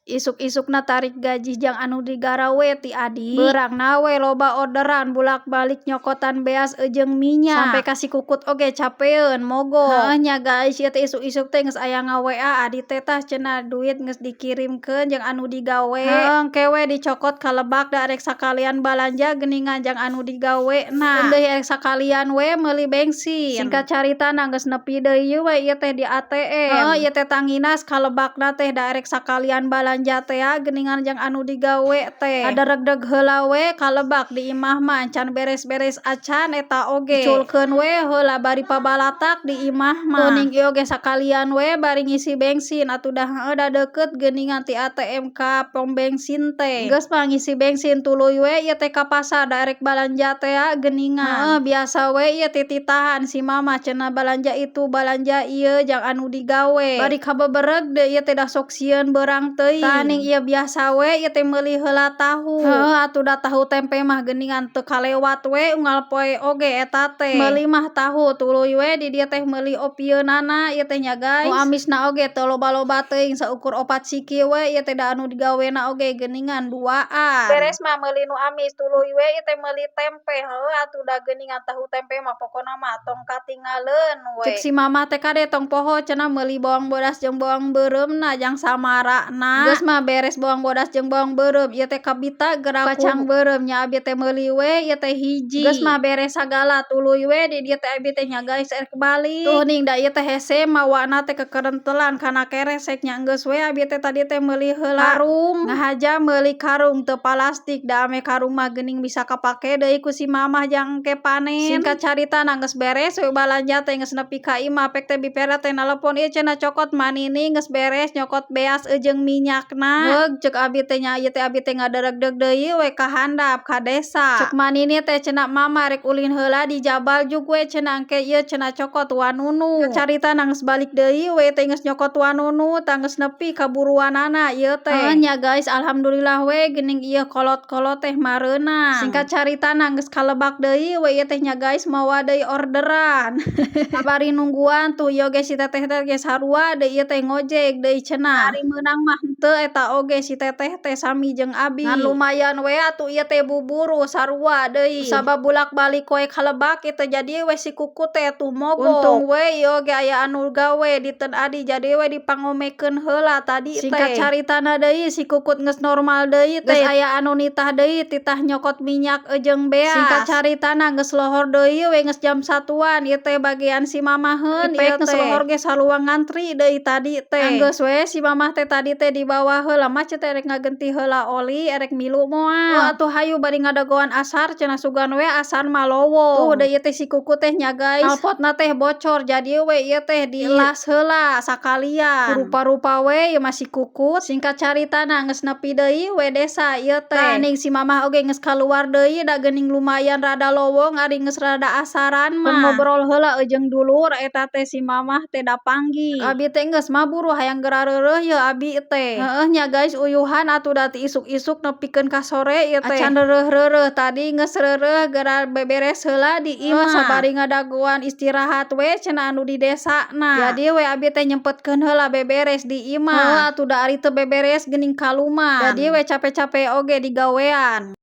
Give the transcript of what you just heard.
Isuk-isukna tarik gaji jang anu digarawe ti adi. Beurangna we loba orderan bulak-balik nyokotan beas jeung minyak. Sampe ka si Kukut oge capeun mogok. Heuh nya guys, ieu teh isuk-isuk teh geus aya nga-WA adi teh, tah cenah duit geus dikirimkeun jeung anu digawe. Heuh, engke we dicokot ka lebak, da arek sakalian balanja geuningan jang anu digawena. Deui arek sakalian we meuli bensin. Singkat caritana, geus nepi deui we ieu teh di ATM. Heuh, ieu teh tanginas ka lebakna teh, da arek sakalian balanja tea geuningan jang anu digawe teh. Ngaderegdeg heula we ka lebak, di imah mah can beres-beres acan eta oge. Iculkeun we heula bari pabalatak di imah mah. Kuning ieu oge sakalian we bari ngisi bensin atuh dah, heueuh, da deukeut geuningan ti ATM ka pom bensin teh. Geus mah ngisi bensin, tuluy we ieu teh ka pasar, da arek balanja tea geuningan. Heueuh, biasa we ieu teh titahan si Mama cenah balanja itu balanja ieu jang anu digawe. Bari kabebereg deui ieu teh, da sok sieun beurang teuing. Tah ning ieu biasa we ieu teh meuli heula tahu. Heueuh atuh, da tahu tempe mah geuningan teu kalewat we unggal poe oge eta teh. Meuli mah tahu, tuluy we di dieu teh meuli opieunana ieu teh nya, guys. Nu amisna oge teu loba-loba teuing, saukur 4 siki we ieu teh, da anu digawena oge geuningan duaan. Beres mah meuli nu amis, tuluy we ieu teh meuli tempe. Heueuh atuh, da geuningan tahu tempe mah pokona mah tong katinggaleun we. Ceuk si Mama teh, kade tong poho cenah meuli bawang bodas jeung bawang beureumna jang samarana. Geus mah beres bawang bodas jeung bawang beureum, ieu teh kabita geura kacang beureum nya, abi teh meuli we ieu teh hiji. Geus mah beres sagala, tuluy we di dieu teh abi teh nya, guys, erek balik. Tuh ning, da ieu teh hese mawana teh kekerentelan kana keresek nya. Geus we abi teh tadi teh meuli heula karung, ngahaja meuli karung teu palastik, da ame karung mah geuning bisa kapake deui ku si Mamah jang engke panen. Singkat caritana, geus beres we balanja teh, geus nepi ka imah, pek teh Bipera teh nalepon ieu cenah, cokot manini geus beres nyokot beas jeung minyakna. Heug, ceuk abi teh nya, ieu teh abi teh ngaderegdeg deui we ka handap ka desa. Ceuk manini teh cenah, Mama rek ulin heula di Jabal jug we cenah, engke ieu cenah cokot wanunu. Caritana, geus balik deui we teh, geus nyokot wanunu tah, geus nepi ka buruanana ieu teh. Heuh nya guys, alhamdulillah we geuning ieu kolot-kolot teh mareunang. Singkat caritana, geus kalebak deui we ieu teh nya guys, mawa deui orderan. Bari nungguan tuh ieu ge si teteh teh ge sarua deui ieu teh, ngojek deui cenah. Ari meunang mah henteu eta oge si teteh teh sami jeung abi. Ngan lumayan we atuh ieu teh buburu sarua deui. Sabab bulak-balik we ka lebak ieu teh, jadi we si Kukut teh tuh mogok. Untung we ieu oge aya anu gawe di ten adi, jadi we dipangomekeun heula tadi teh. Singkat caritana deui, si Kukut geus normal deui teh. Geus aya anu nitah deui, titah nyokot minyak jeung beas. Singkat caritana, geus lohor deui we, geus jam 1-an ieu teh bagian si mamaheun ieu teh. Geus lohor ge sarua ngantri deui tadi teh. Geus we si Mamah teh tadi teh dibawa heula, "Mah," cenah, "erek ngagenti heula oli, erek milu moal?" "Atuh hayu, bari ngadagoan asar," cenah, "sugan we asar mah lowong." Tuh deui teh si Kukut teh nya guys, knalpotna teh bocor, jadi we ieu teh dilas heula sakalian. Rupa-rupa we ieu mah si Kukut. Singkat caritana, geus nepi deui we desa ieu teh. Tah ning si Mamah oge geus kaluar deui, da geuning lumayan rada lowong ari geus rada asaran mah. Ngobrol heula jeung dulur eta teh si Mamah teh, da panggih. Abi teh geus mah buru hayang geura reureuh yeuh abi teh. Heueuh nya guys, uyuhan atuh, da ti isuk-isuk nepikeun ka sore ieu teh. Acan reureuh-reureuh tadi, geus reureuh geura beberes heula di imah. Sabari ngadagoan istirahat we cenah anu di desana. Jadi we abi teh nyempetkeun heula beberes di imah. Heueuh atuh, da ari teu beberes geuning kaluman. Jadi we cape-cape oge digawean.